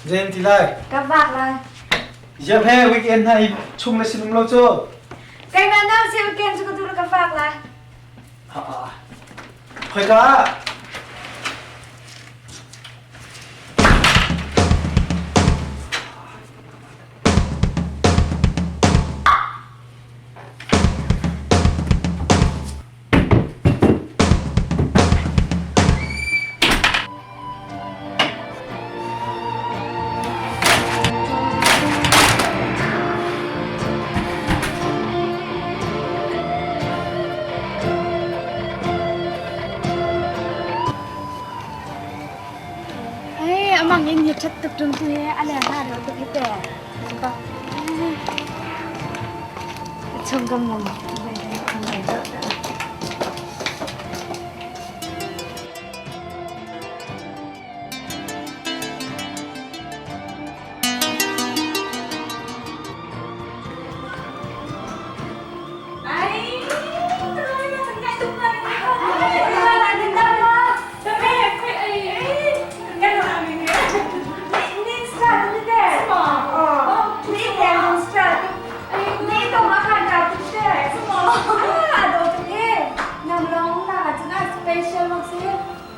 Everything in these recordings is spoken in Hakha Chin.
Zen ti lai. Ka vak lai. Ziang he weekend hna i chung le sinum lo cu. Keimah nau si weekend cu ka tu ka vak lai. Ha ha. Khoi ka? Hey, amang in hi ṭhat tuk ṭung tu he a leng ha ro tuk hi te. Chung kam mong.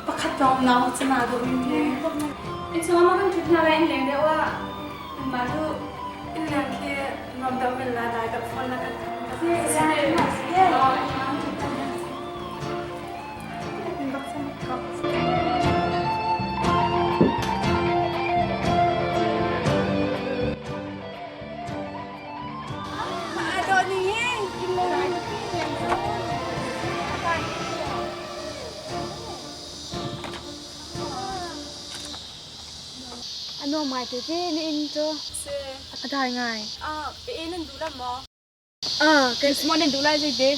Pakhat lawng nau cana dawh mi he. In chung ah kan ṭhut hna lai in leng deuh ah mah cu in leng khi nuam deuh men la dai deuh phone la kan A nuam ngai te te na inn cu. A dai ngai. Ah, e nan duh la maw? Ah, kan small nan duh lai zei te?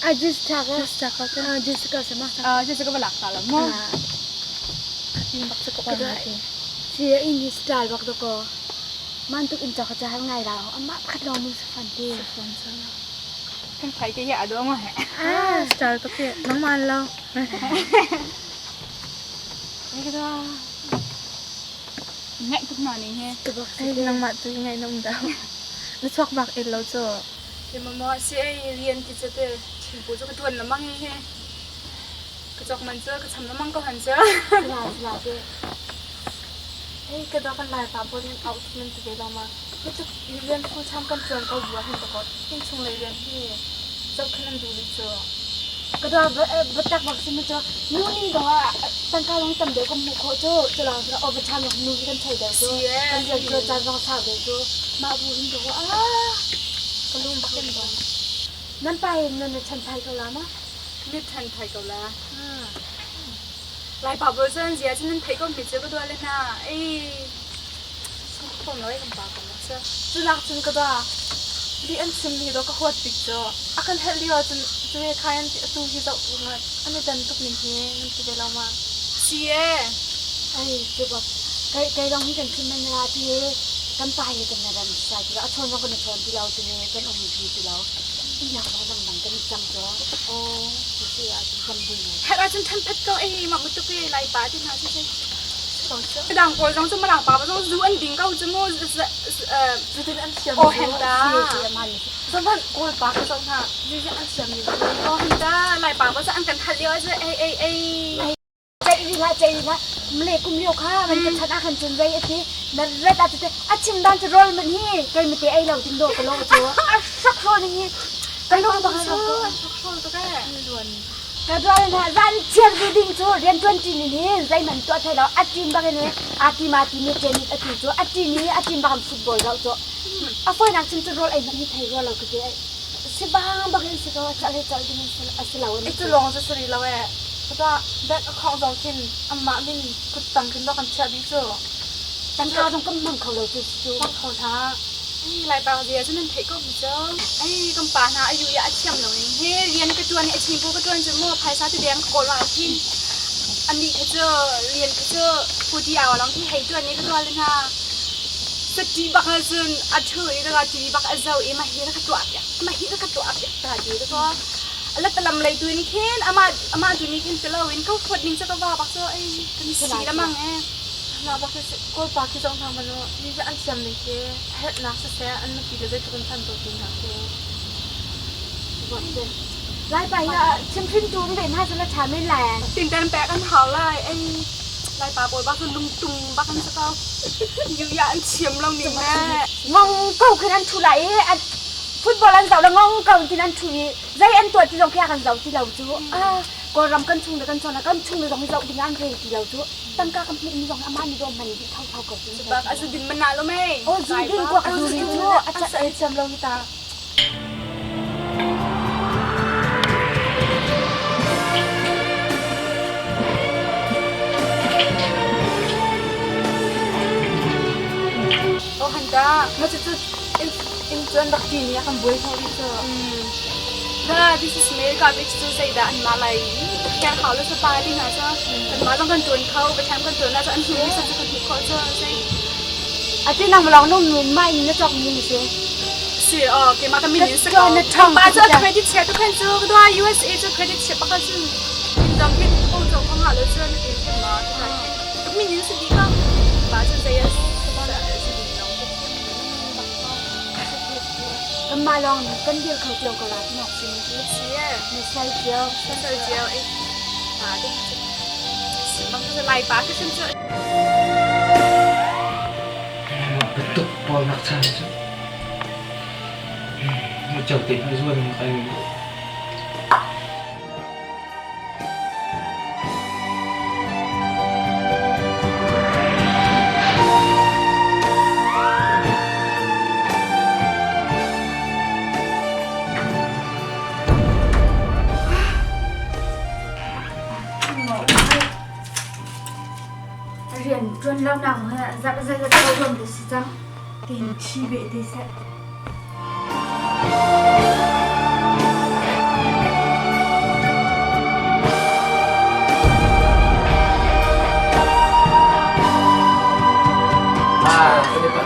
Ah, just ta ka. Just ta ka. Ah, just ka sama. Ah, just ka balak ta la mo. Tin bak sa ko ka. Si in hi style bak do ko. Man tuk in cha ka cha ngai ra. Amma khat lo mu sa fan te. Fan sa. Kan phai ke ya do ma he. Ah, style to ke nang man lo. Ngaih tuk na ning he. Nangmah tu ngaih na um dah. Na chuak bak el lo cu. Ke mama si ei rian ti che te chimpu chu ka tuan na mang he. Ka chok man chu ka cham na mang ko han chu. La la te. Hei ka do kan lai pa pawl in out man ti ve lo ma. Hi tuk rian full time kan tuan ko bua hin ko in chung lei rian hi zoh khan an duh li cu. Ka do batak bak si mu cu nu ning do ah tangka long tam deuh kan hmuh khawh cu cu lawng cu overtime long nu hi kan thei deuh cu kan rian cu caan zong sau deuh cu mah bu hin do ah ka lung bak in dong. Nan pa in nan chan thai ko la ma? Ni than thai ko la. Lai pa pawl cun zia cun nan theih ko mi cu ka dua le hna. Ei sung lo kan pa ko ma. Cunak cun ka da li an chim mi do ka huat bik cu a kan helh lio cun cu he khai an ti atu hi zoh tu ngat an i dan tuk ning hi nan ti ve lo ma? Si e. Ai cu bak kai kai dong hi kan chim men la ti kan pa he kan ran sa ti a chawn kan chawn ti lo ti ne kan um ti ti lo inak dang dang dang kan cang cho o si a cun kan bui ngai Her ahcun than phat ko ei mak mutuk e lai pa ti hna si si. Dang pawl zong cu marang pa zong zu an ding ko cu mu Cutin an siam oh hen ta Zaman kawl pa ka zoh hna zizi an siam ni oh hen ta lai pa pa an kan hal lio cu ei ei ei Ceih rih hlah, ceih rih hlah. Mle kum lio kha man ka chan ah khan cun zei a ti. Na ret ah cute a chim dan cu rawl man hi kei mate ei lo ding do ka lo cu. A sak rawl ning hi. Kai lo bak cu sak rawl to ke. Ka dual na zan chiar du ding cu rian tuan ti ni ni zei man tuah thai lo a team bak in a team a team tennis a ti cu a team ni a team bak football lo cu. A foi nak chim cu rawl ei man hi thei rua lo ka ti. Si bang bak in si ko chal he chal ding a si lo. I cu lawng cu si lo e. Cuta bank account zong khin amah min kuttang khin dawh kan chiah dih cu. Tangka zong kan hmang kho lo cu cu. Hmang kho hlah. Ai lai pa zia cu nan theih ko mi cu. Ai kan pa hna ayu ya a thiam lo ning he rian ka tuan i a chimpu ka tuan cu mu phaisa ti deng ka kawl ah khin ani kha cu rian kha cu 40 hour long khi hei tuan ni ka tuan le hna. Sati bak ah cun a thu i ka TV bak a zo i mah hi ka tuah piak mah hi ka tuah piak ta ti ka la talam lei tu in khin amah amah tu nih khin ti loin ka huat ning cu ka va bak cu ei kan si lamang e. Mah bak hi Kawlpa khi zoh hna hmanh u, hi hi an thiam ning khi a herhnak siseh an nupi le zeitluk in an dawt hna khi. Laipa hi chimhrintu um ve hna seh law ṭha men lai. Tinten pek an hau lai. Ei Laipa pawl bak cun lungtum bak an si ko. Yuya an thiam lo ning le. Ngong ko khin an ṭhu lai i football an zoh le ngong ko tin an ṭhu i zei an tuah ti zong khi a kan zoh ti lo cu. Ah, Kawlram kan chung le kan cawn kan chung le zong hi zoh ding ah an rel ti lo cu. Tangka kan hmuh mi zong amah nih dawm man dih thotho ko. Bak a zu din man na lo mei. Oh zu din kuak a zu din cu a sa thiam lo hi ta. Oh hanta ma cu cu in cun rak ti ni a kan buai tho rih cu. Da this is America which cu zeidah an mah lai kher hau le sapa ti hna cu kan mah zong kan tuan kho pathian kan tuan la cu an hnu mi cu kan hmuh khawh cu sei. Ati nang malong nung min ma in na chok mi ni si. Si oh keimah ka min in sa ko. Pa cu credit chia tu khan cu ka USA cu credit chia pakhat cun dang hin ko cho khong ha lo cun na tin khin ma tu khan ka min in sa di ka pa cu zei a si ding lo. Kan mah lawng kan dir kho cio ko la ti si. Si Na sal cio. Na sal cio ei. Pa te bang cu lai pa ka hrim cu. Betuk pawl nak chan cu. Mu chau te hna zuan kai. Rian ṭuan lo nak zarh zeizat ko ruam te si cang tiin thi beh te seh.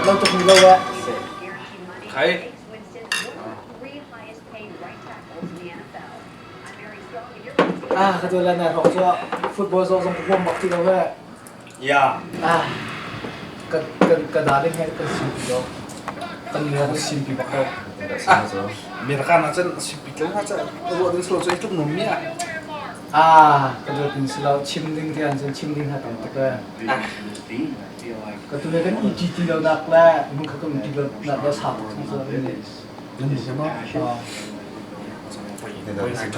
Lo tuk mi lo eh. Khai. Ah, ka tu la na rok chu football zo zong huam bak ti lo he. Ya. Ah, ka ka ka darling he kan sim pi lo. Kan ni kan sim pi bak lo. Ah, America na cun sim pi tlo na cun ruah ding slo cu i tluk num mi ah. Ah, ka dawt in silo chim ding te an cun chim ding ha tam tuk eh. Ka tu le kan i ti ti lo nak le mun kha kan ti lo nak le sa tuk thong so ni. Nan ni ma?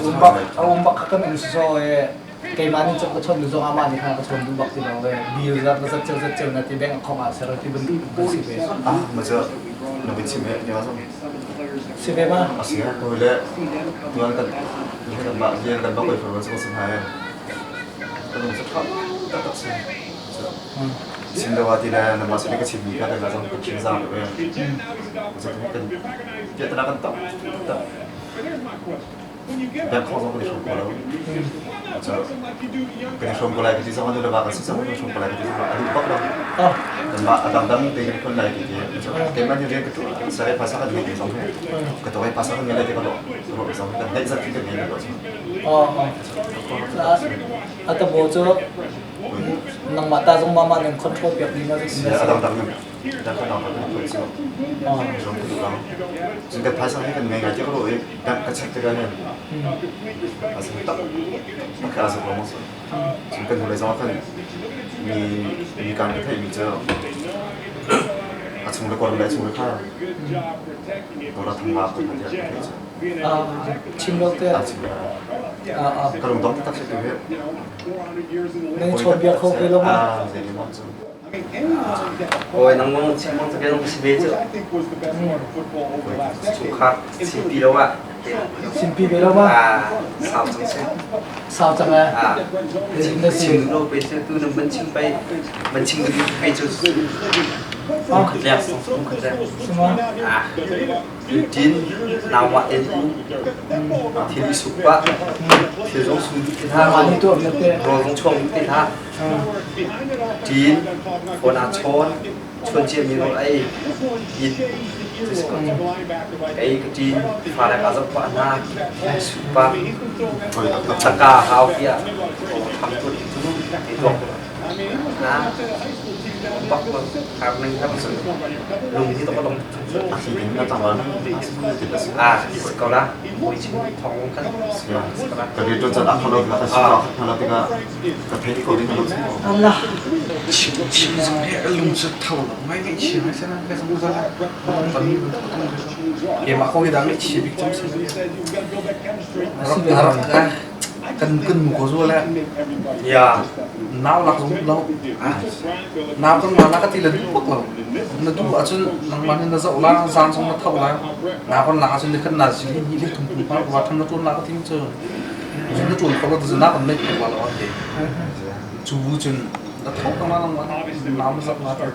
Um bak um bak kha kan um so e keimah nih cun ka chon nu zong amah nih khan ka chon duh bak ti lo ve bill zat zat ceu zat ceu na ti bank account ah ser ti bantuk kan si ve. Ah, ma cu na bin chim he ni ma zong. Si ve ma? A si ko le tuan kan kan ba lian kan ba koi farwan sa sin hai. Kan um sa tha tak tak si. Chim lo ti le na ma sa ka chim mi ka kan zong kan chim zang ve. Zo kan ya tana kan tak tak. Bank khong zong kan i hrawm ko lo. Kan i hrawm ko lai ka ti zong anu le va kan si zong kan i hrawm ko lai ka ti zong a duh bak lo. Kanmah a dangdang te kan khon lai ti ti. Keimah nih rian ka tuah sare phaisa kan ngei zong he ka tuah phaisa kan ngei lai ti ka ruah ruah zong kan neih zat kan ngei lo. Ata bo cu nangmah ta zong mama nan control piak ding ma A dangdang dan kan dang kan khon si. Zong ka duh lo. Cun kan phaisa he kan ngei ngai ti ka ruah i bank ka check tikah hin a sung tak tak a zuk lo maw cun kan hnulei zong ah khan mi mi kan ka theihmi cu a chung le kor le a chung le kha dawla thang la ko tiah ka theih cu. Chim lo te. A chim lo. Ka lung dong tak si tu hi. Nan chawn bia kho ve lo ma? Zei ni maw cu. Oi nang mong chim mong ta si ve cu. Chungkhar simpi lo ah. Simpi ve lo ma? Sau cang si. Sau cang eh. Chim chim lo pe se tu nam ban chim pai ban chim pe cu. Khat lek khat lek. Sima. Tin nau ma ten u thil i suk pa thil zong sum ti hna Mah ni tu am te. Rawl zong chuang ti hna Ṭin phone aa chawn, chawn ciami rawl a ei, it ei ka ṭin, fale kaa zoh pah hna, suh pah, tangka hau tiah tham tu cu ei tuak hna. Bak lo har ning har sun lung hi to ka dong. A thli ding na tlangval na ti la si. Ah, ko la. Mui chim thong kan. Ka rian ṭuan caan a khalo ka si ka khala tikah ka thei ko ding lo. Allah. Chim chim zong he lung cu tho lo ngai ngai chi ngai sana ka zong zala. Tan ke ma ko da ngai chi bik cham si. Rak rak kan kan mu ko zo la. Ya. Nau lak zong lo. Nau kan ma na ka ti la du bak lo. Na du ahcun nangmah nih na zoh la, zan zong na tho la. Na kon lak ahcun nikhat na zi ni le thum thum pa wa tham na ṭuan la ka ti cu. Cun na ṭuan kho lo tu na kan neih ko la ti. Cu bu cun na tho ka ma nangmah nau na zak la ta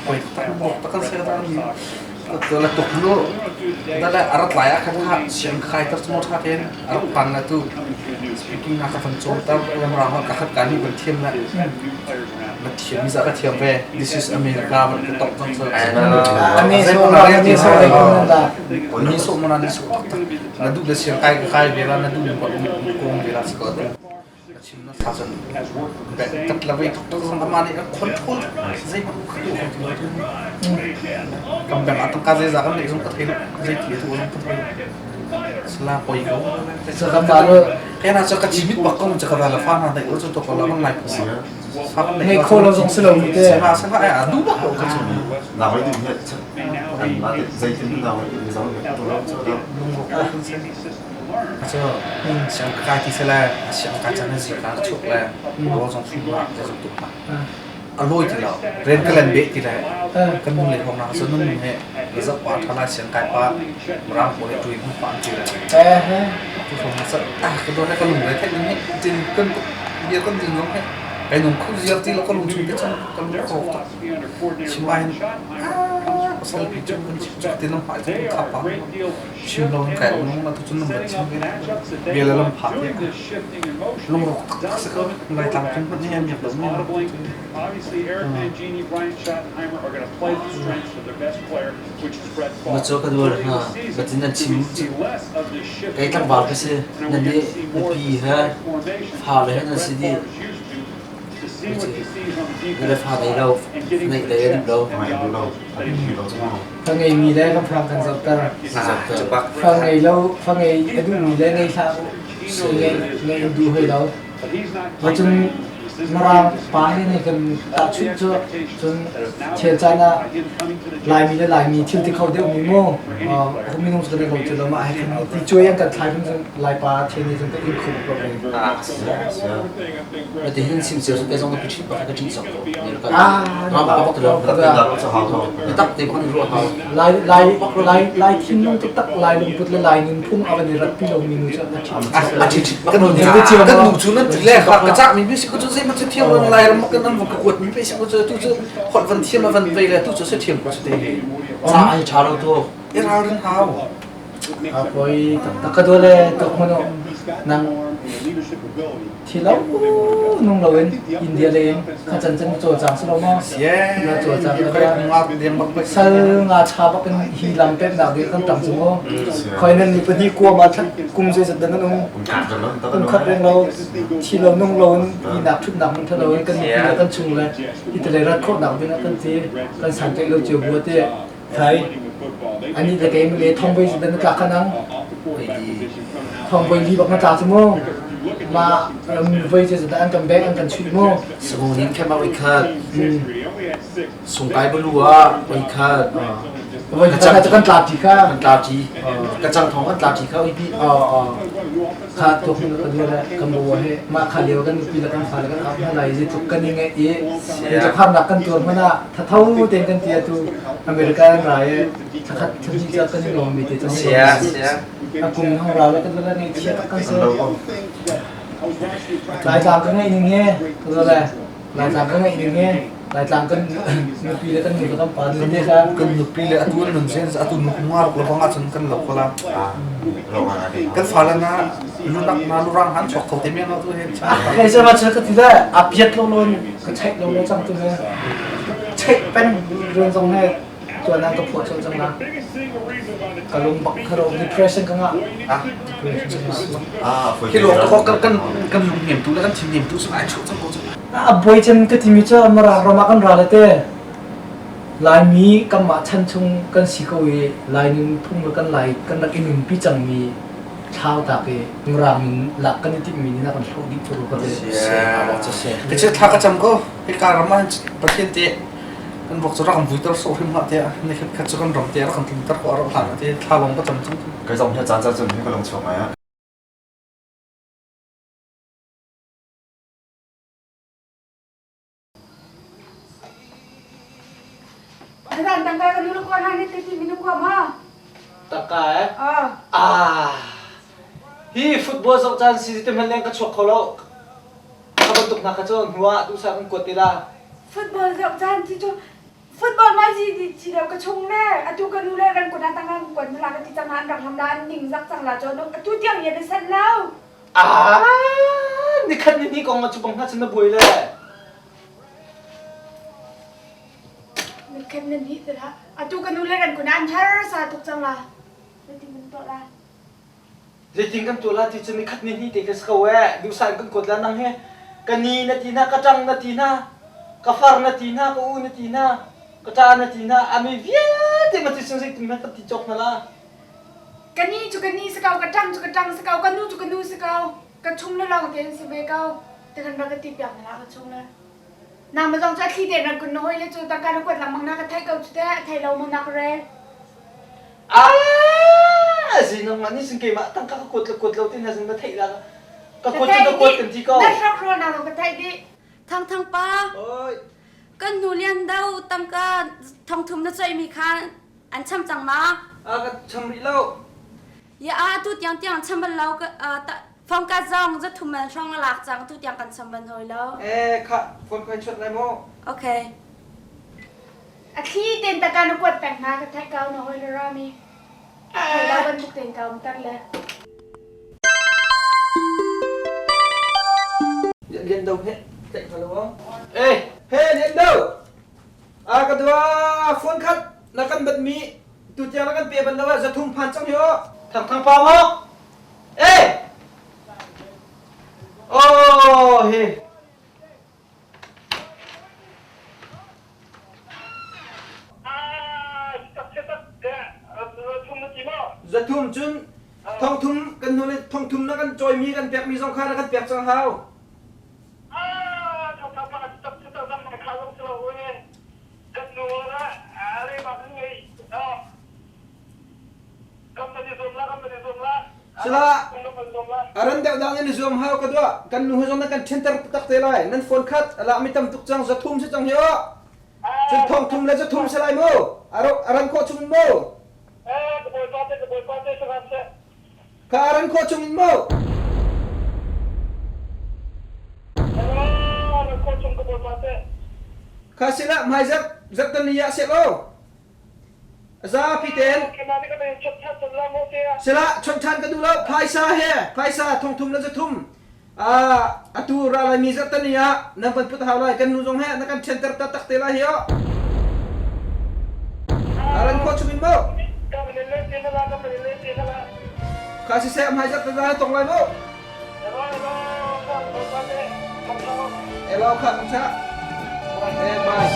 koi tak bok tak kan se ta ni. La tuk lu da le arat lai ah khan kha siang khai tar chu tha ten arak pan la tu speaking na ka fan chom tar lam ra ka khat ka ni ban thiam la na thiam mi za ka thiam ve this is America ban ka tok chang sa Ani so ani so le ko da. Ni so mana ni so na du le siang kai ka kai ve la na du ko kong ve la ko chim na sa chan tat la ve tok tok sang ma ni control zai ma ku tu kam bang atam ka zai za kan le zong ka thei zai ti tu zong ka thei sala koi ko Sa kam ba lo ke na cha ka chimit bak ko cha ka la fa na dai o chu to ko la mang lai phu fa kan Nei kho lo zong si lo mu te. sa sa la a du bak ko ka chu Na hoi ding he an ma te zeitin na hoi ding zong to lo cho lo. Cho siang kai ti sela siang ka chan zi ka chuk la ro zong phum la zong tu pa a loi ti lo ren ka len be ti le kan nu le hong na so nun he za pa thala siang kai pa ram ko le tui mu pa ti le Eh he. Tu hong sa ah ka do na ka lung le thai ni tin kan bia kan ding ngom he kai nung khu ziar ti lo ka lung chung te chan ka lung ko ta chimai pasal pi chung kan chim ti lam pa chung kha pa chim lo kai lung ma tu chun nam chim ve bia la lam pha te lung rok tak se ko lai tlang chung pa ni am yak lo mi Ma cu ka dual hna batin an chim kei tlangval ka si nan nih nupi he fa le he nan si dih na le fa nei lo neih lei a duh lo. Fa ngei mi le kan fa kan zohter. Fa ngei lo fa ngei a duh mi le ngei hlah u ngei ngei an duh hoi lo. Cun Mirang pa he nih kan tahchunh cu cun thil caan ah Laimi le Laimi thil ti kho deuhmi mu minung cu kan i lo ti lo mah he khan ti cuai an kan thlai cun Laipa thil nih cun ka in kho bak lo ve. Na ti hin sim cio cu zong ka ṭhi bak ka ṭih zok ko. Ah, bak ti lo. Tak te bak ruah hau. Lai Lai Lai Lai thinlung taktak Lai lungput le Lai nunphung a van i ratpi lomi nu cu a ṭhi. A ṭhi kan kan nu cu nan ti le ka cah mi basic cu zei ma cu thiam lo lai ram kan nan ka kuat mi basic cu tu cu holh van thiam van vei le tu cu se thiam ko te Ca ai ṭha lo tu. I ralrin hau. A poi taktak ka dole tok mano nang thi lo nung lo in India le in kha chan chan chaw chang slo ma na chaw chang ka sal nga cha bak in hi lam pek nak ding kan tam chu mo khoi nan ni pahnih kwa ma thak kum zai zat dan an um kum khat reng lo thi lo nung lo in hi nak thut nak mun thalo in kan ni kan chung le hi te le rat khawh nak ding kan ti kan san te lo chiu bu te thai ani le ke le thong voi dan ka khanang thong voi li bak na tla chu mo ma voi che zat an kan bek an kan chui mo Sungin khe ma oi khat sungkai balu ah oi khat voi khat kan tla ti kha kan tla ti ka chang thong kan tla ti kha oi pi kha to hun ka dua kan bo he ma kha leo kan pi la kan fa la kan ap na lai ji tuk kan ngai i le pham nak kan tuar mana thatho ten kan tia tu America rai thakhat thani cha kan lo mi te chang sia sia akum hong ra la kan la ngai chia kan se Lai tlang ka ngeih ning he ka le Lai tlang ka ngeih ning he Lai tlang kan nupi le kan nu le kan pa nun te kha kan nupi le atu an nun sen atu nu ngar lo bang ahcun kan lo ko la kan fale na lunak na lurang han chok kho te men lo tu he kai sa ma cha ka ti da a piat lo lon ka check lo lo chang tu he check pen run zong he tuan ka phuah chol cang na ka lung bak kharo depression ka ngah depression ka ngah Khi lo ko kan kan kan lung nem tu le kan thin nem tu su ai chu chang ko chu. A buai cem ka timi cu Mara ram ah kan ra le te. Laimi kanmah chan chung kan si ko i Lai nunphung le kan Lai kan rak i nunpi cangmi thlau tak i Mirang in lak kan i timhmi nih na kan hloh dih tu ka ti. Ka chia thla ka cam ko. Hika ram ah Pathian te kan vok cu rak kan vuiter sawh hrim hlah tiah ni khat khat cu kan ram te rak kan tlunter ko a rak hlan te thla lawng ka cam cang. Kai zong hi caan caan cun hi ka lung chuak ngai ah. Azan tangka ka nu ko na ni ti minu ko ma. Tangka eh? Ah. Hi football zoh caan si te man leng ka chuak kho lo. Ka bantuk hna kha cu hnu ah duhsah kan kuat te la. Football zoh caan ti cu football ma zi di chi deuh ka chung le atu ka nu le ran kun tangka ka kuat hla ka ti cang an rak hlam la an ning zak cang la cho atu tiang ye na san lo. Ah, nikhat ni ni kong ma chu bang hna cun na buai le. Nikhat na ni te la. Atu ka nu le ran kun an har sa tuk cang la. Zeitin kan tuah la? Zeitin kan tuah la ti cu nikhat ni ni te ka si ko eh. Duhsah in kan kuat la nang he. Ka ni na ti na, ka ṭang na ti na, ka far na ti na, ka u na ti na, ka ṭa na ti na, ami vialte ma ti cun zeitin hmanh kan ti cawk hna la. Ka ni cu ka ni si ko, ka ṭang cu ka ṭang si ko, ka nu cu ka nu si ko, ka chung le lawng tein si ve ko. Ti kan rak ka ti piak na la ka chung le. Nangmah zong cu a thli tein rak kun na hawi le cu tangka na kuat lengmang na ka theih ko cu teh, a thei lo maw na ka rel. Ah, zinong nih sin keimah tangka ka kuat le kuat lo ti na zin na theih la. Ka kuat cu ka kuat kan ti ko. Na hrok rawl na ka theih dih. Thang Thang pa. Oi. Kan hnu lian do tangka thongthum na coihmi kha an cham cang ma? A ka cham rih lo. Ya a tu tiang tiang cham bal lo phong ka zong za thum man hrawng a lak cang tu tiang kan cham ban hoi lo. Eh kha phone kai chot lai mo. Okay. A thli ten ta ka na kuat peng na ka thai kau na hoi le rami. Thai la bantuk ten ka um tar le. Lian do he tlaih hna lo. Eh he Lian do. A ka dua phone khat na kan bat mi tu tiang na kan pe ban lo zathum phan cang hi o. Thang thang pa mo. Eh. Oh he. Zathum cun thongthum kan hnu le thongthum na kan cawimi kan pekmi zong kha na kan pek cang hau. Sila aran deuh dang in zuam hau ka dua kan nu zong na kan ṭhenter tak te lai nan phone khat ala mi tam tuk cang zathum si cang hi o cun thong thum le zathum si lai mu aran khawh chung mu ka aran khawh chung in mu kha sila hmai zat zat tan ni ya se lo Zapi tein sila chawnh ṭhan ka duh lo phaisa he phaisa thongthum le zathum atu ra lai mi zarhtani ah nan kan put hau lai kan nu zong he na kan ṭhenter taktak te lai hi o aran khawh chung in mu kha siseh hmai zarh ta tong lai mu Elo kha cha. Eh bye.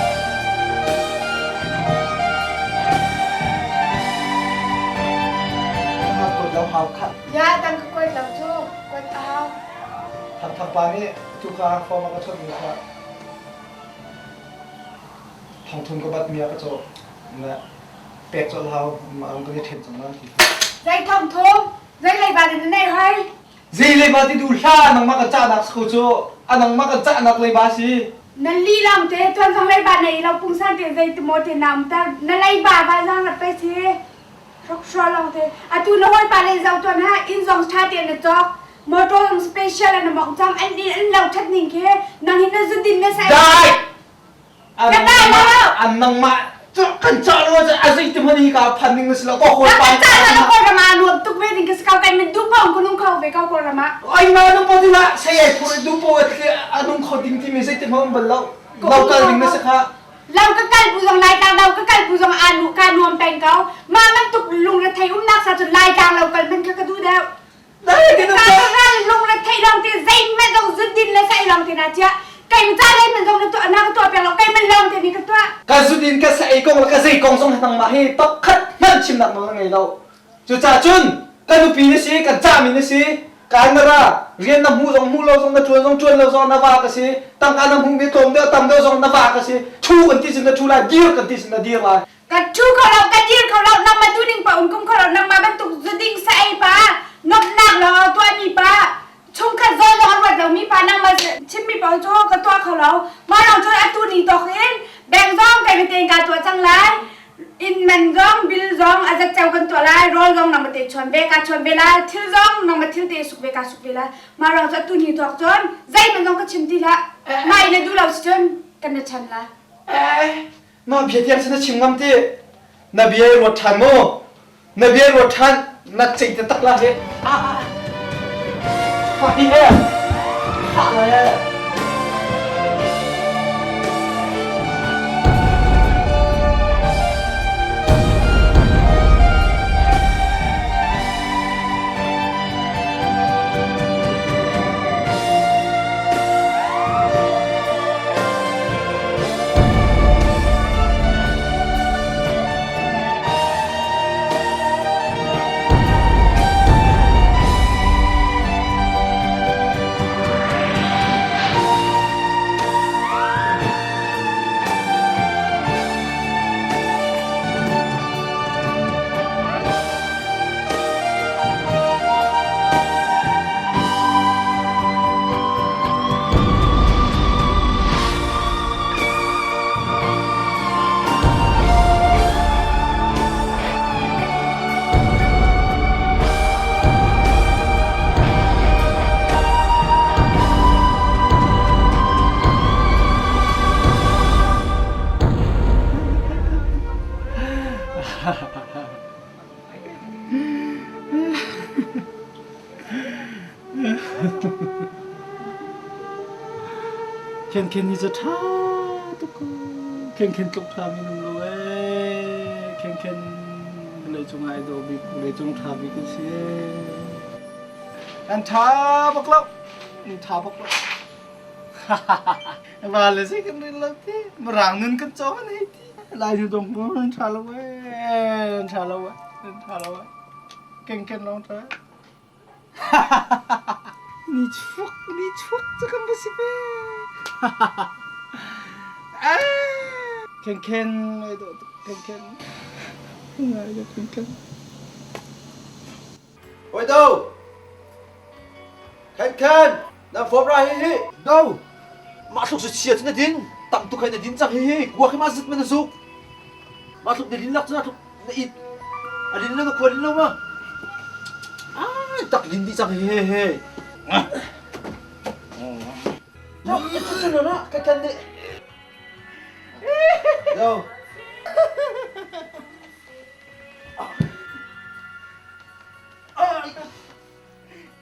Lo hau khat. Ya tang ka kuat lo cu kuat a hau. Thang thang pa nih tu kha form a ka chawt mi kha thong thum ka bat mi a ka cawh. Na pek cawlh hau ma ang kan i then cang lan ti. Zei thong thum Zei leiba na neih hoi? Zei leiba ti duh hlah nangmah ka cahnak si ko cu. A nangmah ka cahnak leiba si. Na li lang te tuan zong leiba nei lo pungsan te zei ti maw te na um ter na leiba va zang na pe si. Hrok hro long te atu na hawi pa le zo tuan ha inn zong tha te na cawk motor zong special na mong cham an in an lo that ning khi nang hin na zudin na sai Dai! Ka dai lo. An nangmah kan cah lo a zei ti hmanh hi ka phan ning na si lo ko hawi pa. Kan cah lo ko rama nuam tuk ve ding ka si kau kai min du pong ku nung kho ve ko ko rama. Ai ma nung po dila sei ai phur du po a nung kho ding ti mi zei ti hmanh um bal lo. Lo kal ding na si kha. Lo ka kal bu zong lai tlang lo ka kal bu zong a nu ka nuam peng ko. Ma man tuk lung re thei um nak sa cun lai tlang lo kal man kha ka du deuh. Dai ka ral lung re thei long te zei ma zong zun din le sai long te na chia. Kai Kai mi ca dai man zong na tuah na ka tuah piak lo kai man lawng te ni ka tuah. Ka zudin ka sa ei kong le ka zei kong zong nangmah hi pakhat hmanh chimnak nawl na ngei lo. Cucaah cun ka nupi na si, kan cahmi na si, kaan na ra, rian na hmuh zong hmuh lo zong na ṭuan zong ṭuan lo zong na va ka si, tangka na hmuhmi tlawm deuh tam deuh zong na va ka si, ṭhu kan ti cun na ṭhu lai, dir kan ti cun na dir lai. Ka ṭhu kho lo, ka dir kho lo, nangmah tu ning pa um kum kho lo, nangmah bantuk zuding sa ei pa, nuamhnak lawng a tuahmi pa, chungkhat zawn zong a ruat lomi pa nangmah chimmi paoh cu ka tuah kho lo. Mah lawng cun atu ni tawk in bank zong keimah tein kaa tuah cang lai. Inn man zong, bill zong a zat ceo kan tuah lai, rawl zong nangmah te chuan ve, kaa chuan ve lai, thil zong nangmah thil te suk ve, kaa suk ve lai. Mah lawng cu atu ni tawk cun zeihmanh zong ka chim ti hlah. Mah i na duh lo si cun kan na chan lai. Mah bia tiang cu na chim ngam ti. Na bia i ruat ṭhan mu. Na bia i ruat ṭhan. Na ceih taktak la hi. Ah ah. Fa hi he. Fa le. Khenkhen hi cu ṭha tuk ko. Khenkhen tluk ṭha mi nung lo ee. Khenkhen vawleicung ah ai dawh bik, vawleicung ṭha bik an si ee. An ṭha bak lo. An ṭha bak lo. Va le zei kan rel lo ti. Mirang nun kan cawng an hei ti. Lai nu dong ko an ṭha lo ee. An ṭha lo ee. An ṭha lo ee. Kengken lawng ṭha. Ni chuak, ni chuak cu kan va si ve. Kengken, ai dawh tuk kengken. Ngai dawh kengken. Oi do. Kengken, na fom ra hi hi. Do. Mah thluk si chia cu na din. Tam tuk hai na din cang hi hi. Kuak hi ma zit ma na zuk. Mah thluk na din lak cu na thluk na it a lin lo na khua lin lo ma ai tak lin dih cang he he No, no, no, ka kan deh. No.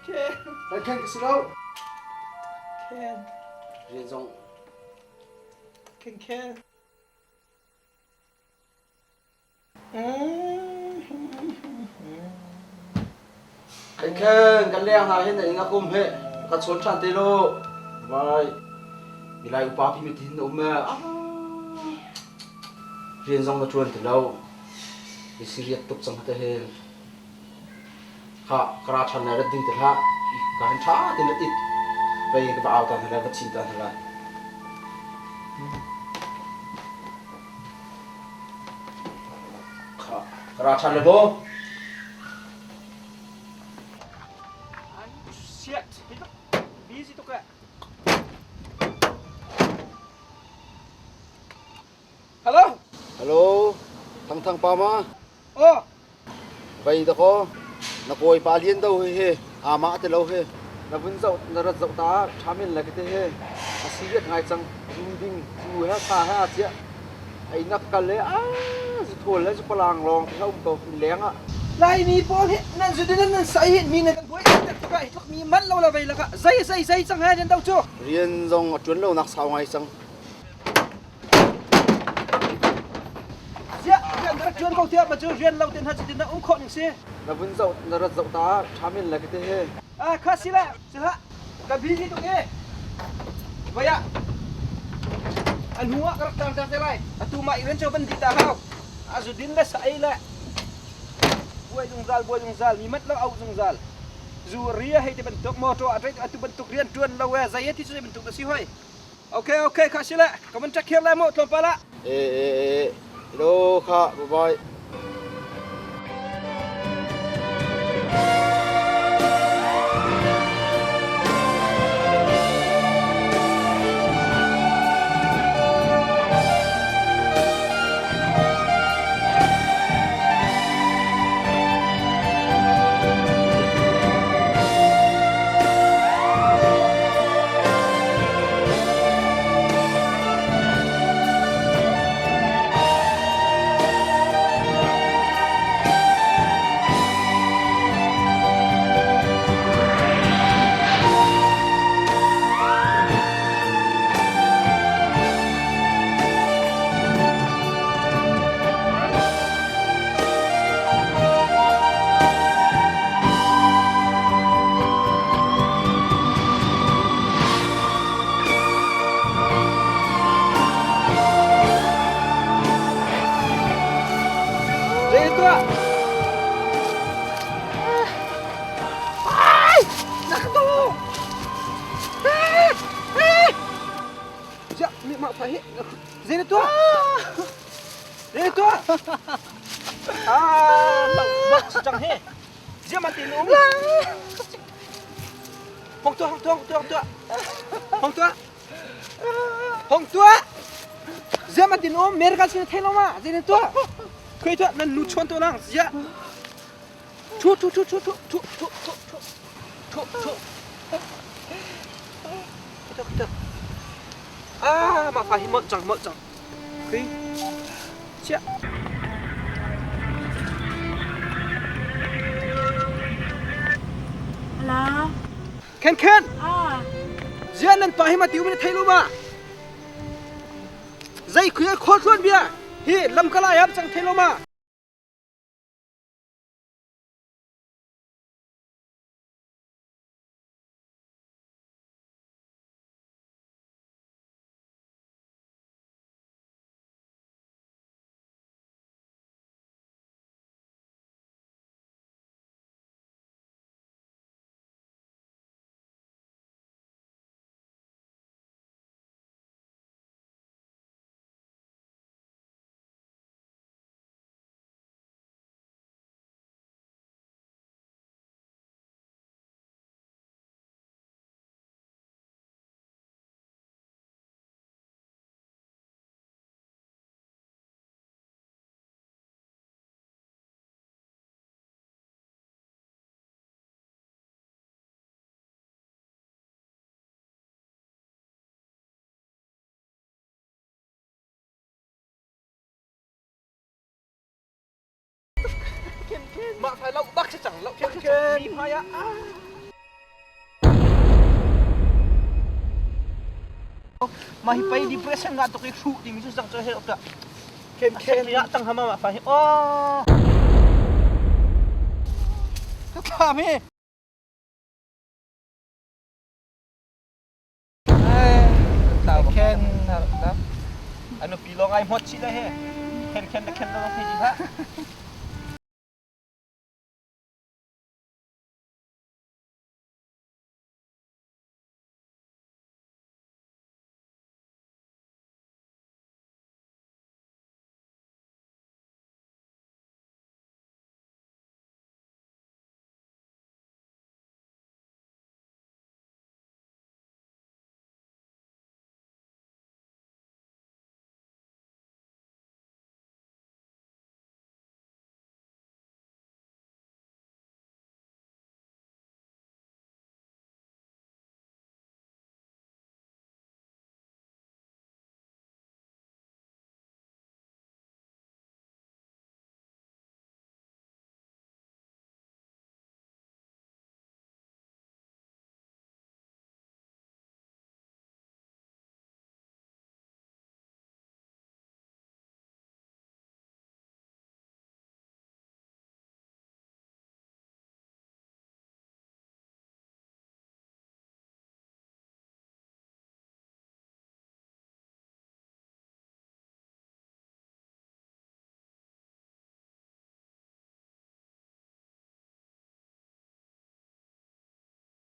Ken. Ken ka si lo. Ken. Rian zong. Ken Ken. Khenkhen kan leng hna hin na inn a kum he ka chawn ṭhan te lo. Vai milai upa pi mi tin na um e. Rian zong na ṭuan ti lo. Mi serious tuk cang te hin. Kha ka ra ṭhan lai rat ding ti hlah. Ka hin ṭha tin rat it. Vei ka va au ta hna lai va chim ta hna lai. Ka ra ṭhan le maw? Shit! Busy tuk eh. Hello? Hello, Thang Thang pa ma? Oh. Vei da ko. Na kawi pa lian do hi hi. Ama te lo hi. Na vun zoh na rat zoh ta thamin le te hi. A si ngai cang. Zu ding zu he sa he a cia. Ei nak kal le a zu thawl le zu palang lawng te um ko leng ah. Laimi pawl hi nan zu din nan sai hi mi nan kan buai tak tuk ah hi tluk mi man lo la vei laka zei zei zei cang he nan do cu. Rian zong a tuan lo nak sau ngai cang. Ziah rian rak ṭuan ko tiah ma cu rian lo ten ha cutin na um khawh ning si. Na vun zoh na rat zoh ta ṭhamin le ka te he. Ah kha si le si hlah ka busy tuk e. Vaya. A hnu ah ka rak tang te lai. Atu mah i rian cu van dih ta hau. A zu din le sa ei le buai zungzal, buai zungzal, mi mat lo auh zungzal. Zu ria hei ti bantuk motor a atu bantuk rian tuan lo e zei ti cu zei bantuk na si hoi. Okay, okay, kha si le ka van check here lai mu tlawmpal ah. E e e lo kha bye bye. Zei tuah? Ai! Nak tu! Ja, mi ma fa hi. Zei tuah? Zei tuah? Ah, bak cang he. Zia man tin um. Hong tuah, hong tuah, hong tuah, hong tuah. Hong tuah. Hong tuah. Zia man tin um, America sin thei lo ma. Zei tuah? Khui tuah nan nu chuan to lang. Zia. Thu thu thu thu thu thu thu thu thu thu thu. Thu thu. Ah, ma fa hi mot cang mot cang. Khui. Chia. Hello. Ken Ken. Ah. Zian nan pa hi ma tiu min thei lo ma. Zei khuya khol thluan bia. Hi lamkala yam chang thei lo ma. Mah fai lo bak si cang lo bak si cang mi hmai ah. Mah hi pei depression nga tuk i hruh timi cu cang cu he ok. Kem kem ya tang hama ma fa hi oh. Ka thlam hi. Ken anu pi long ai hmot chi le he. Ken ken na ken long phei ha.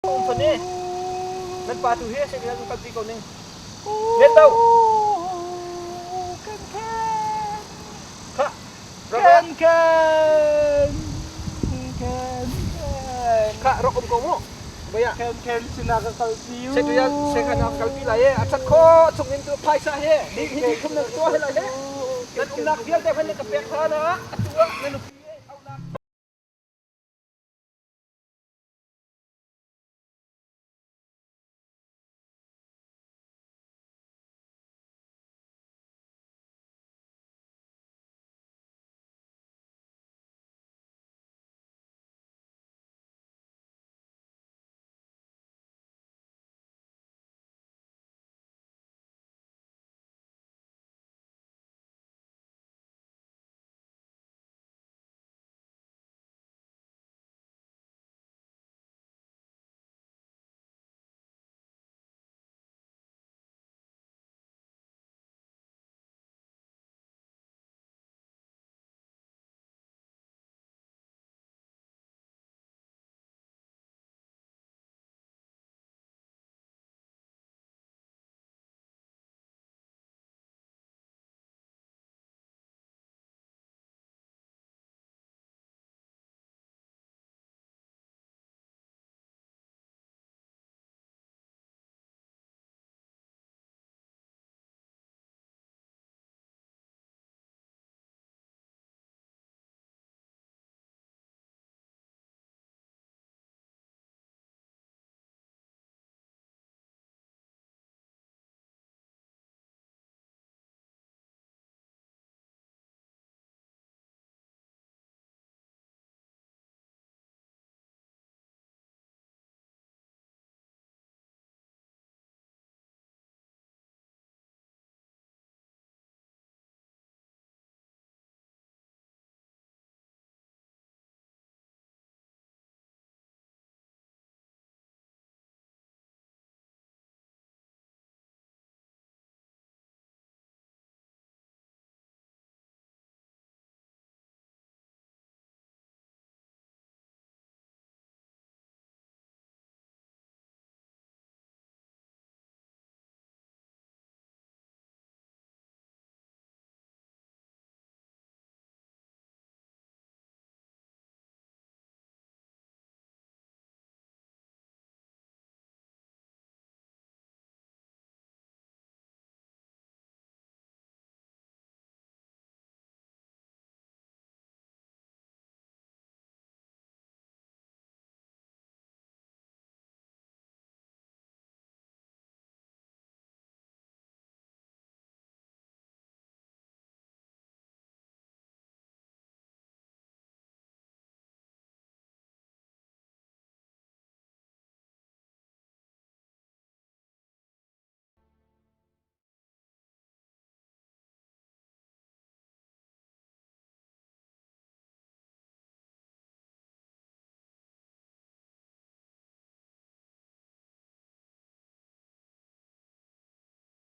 Um fan e. Nan pa tu he se kan kalpi ko ning. Let do. Ken ken. Kha. Ken ken. Ken ken. Kha rok um ko mu. Baya. Ken ken sinah ka kalpi u. Se tu ya se khan ka kalpi lai e. A that kho chung in tu phaisa he. Ni hi ni khum na to he lai he. Nan umnak vialte hman ka pek hna na. Atu ah nan.